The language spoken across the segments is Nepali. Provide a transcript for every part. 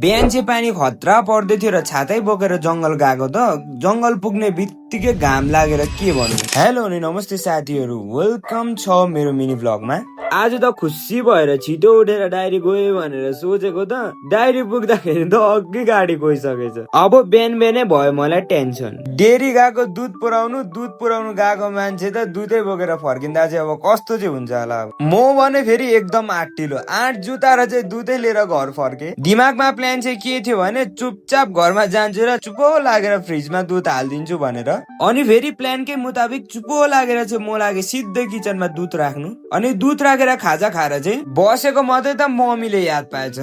बिहान चाहिँ पानी खतरा पर्दै थियो र छातै बोकेर जंगल गएको त जंगल पुग्ने बित्तिकै घाम लागेर के भन्नु। हेलो अनि नमस्ते साथीहरू, वेलकम छ मेरो मिनी भ्लगमा। आज त खुसी भएर छिटो उठेर डायरी गयो भनेर सोचेको त डायरी पुग्दाखेरि त अघि गाडी गइसकेछ। अब बिहान बिहानै भयो मलाई टेन्सन। डेरी गएको दुध पुराउनु गएको मान्छे त दुधै बोकेर फर्किँदा चाहिँ अब कस्तो चाहिँ हुन्छ होला। म भने फेरि एकदम आँटिलो 8 जुत्ता र चाहिँ दुधै लिएर घर फर्के। दिमागमा प्लान चाहिँ के थियो भने चुपचाप घरमा जान्छु र चुपो लागेर फ्रिजमा दुध हालिदिन्छु भनेर। अनि फेरि प्लानकै मुताबिक चुपो लागेर चाहिँ म लागे सिधै किचनमा दुध राख्नु। अनि दुध राखेर खाजा खाएर चाहिँ बसेको मात्रै त मम्मीले याद पाएछ।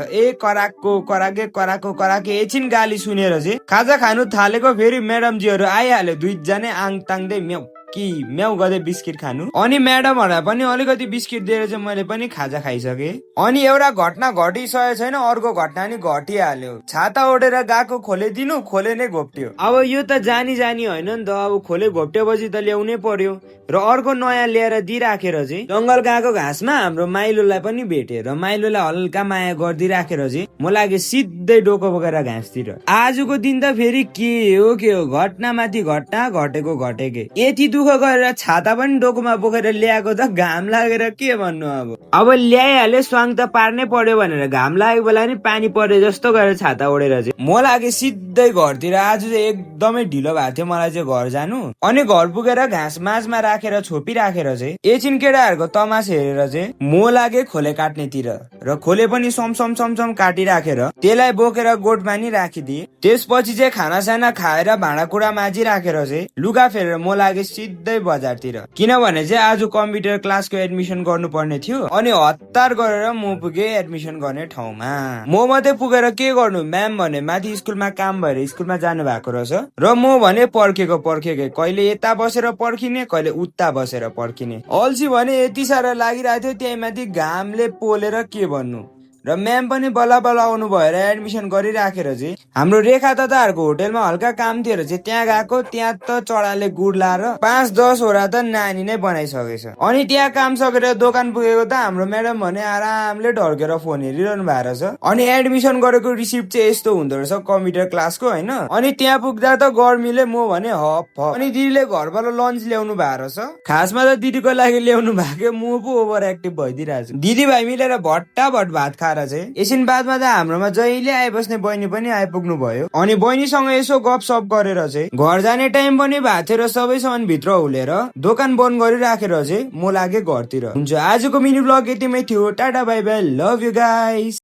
कराके एकछिन गाली सुनेर चाहिँ खाजा खानु थालेको। फेरि म्याडमजीहरू आइहाल्यो, दुईजनै आङ ताङ्दै म्याउ गर्दै बिस्किट खानु। अनि म्याडमहरूलाई पनि अलिकति बिस्किट दिएर चाहिँ मैले पनि खाजा खाइसके। अनि एउटा घटना घटिसकेको छैन, अर्को घटना नि घटिहाल्यो। छाता ओढेर गएको खोले दिनु, खोले नै घोप्ट्यो। अब यो त जानी होइन नि त, अब खोले घोप्टेपछि त ल्याउनै पर्यो। र अर्को नयाँ ल्याएर दिइराखेर चाहिँ जंगल गएको घाँसमा हाम्रो माइलोलाई पनि भेटे र माइलोलाई हल्का माया गरिदिइराखेर चाहिँ म लागे सिधै डोको बोकेर घाँसतिर। आजको दिन त फेरि के हो घटना माथि घटना घटेको घटेकै। यति दुःख गरेर छाता पनि डोकोमा बोकेर ल्याएको त घाम लागेर के भन्नु। अब ल्याइहाले स्वाङ त पार्नै पर्यो भनेर घाम लागेको बेला नि पानी परे जस्तो गरेर छाता ओढेर चाहिँ म लागे सिधै घरतिर। आज चाहिँ एकदमै ढिलो भएको थियो मलाई चाहिँ घर जानु। अनि घर पुगेर घाँस माझमा राखेर छोपी राखेर चाहिँ एकछिन केटाहरूको तमास हेरेर चाहिँ म लागे खोले काट्नेतिर। र खोले पनि समसम काटिराखेर त्यसलाई बोकेर गोठमा नि राखिदिए। त्यसपछि चाहिँ खानासाना खाएर भाँडाकुँडा माझी राखेर चाहिँ लुगा फेरेर म लागे सिधै बजारतिर। किनभने चाहिँ आज कम्प्युटर क्लासको एडमिसन गर्नु पर्ने थियो। अनि हतार गरेर म पुगे एडमिसन गर्ने ठाउँमा। म मात्रै पुगेर के गर्नु, म्याम भने माथि स्कुलमा काम भएर स्कुलमा जानु भएको रहेछ। र म भने पर्खेको कहिले यता बसेर पर्खिने, कहिले उता बसेर पर्खिने। अल्छी भने यति साह्रो लागिरहेको थियो, त्यही माथि घामले पोलेर के भन्नु। र म्याम पनि बल्ल आउनु भएर एडमिसन गरिराखेर चाहिँ हाम्रो रेखा दादाहरूको होटेलमा हल्का काम थियो र चाहिँ त्यहाँ गएको। त्यहाँ त चढाले गुड लाएर 5-10 वटा त नानी नै बनाइसकेछ। अनि त्यहाँ काम सकेर दोकान पुगेको त हाम्रो म्याडम भने आरामले ढल्केर फोन हेरिरहनु भएको रहेछ। अनि एडमिसन गरेको रिसिप्ट चाहिँ यस्तो हुँदो रहेछ कम्प्युटर क्लासको होइन। अनि त्यहाँ पुग्दा त गर्मीले म भने हप। अनि दिदीले घरबाट लन्च ल्याउनु भएको रहेछ। खासमा त दिदीको लागि ल्याउनु भएको, म पो ओभर एक्टिभ भइदिरहेको छु। दिदी भाइ मिलेर भट्टाभट भात खाएर चाहिँ एकछिन बादमा त हाम्रोमा जहिले आइबस्ने बहिनी पनि आइपुग्नु भयो। अनि बहिनीसँग यसो गफसप गरेर चाहिँ घर जाने टाइम पनि भएको थियो र सबै सामान भित्र हुलेर दोकान बन्द गरिराखेर चाहिँ म लागे घरतिर। हुन्छ, आजको मिनी भ्लग यतिमै थियो। Tata bye bye, love you guys.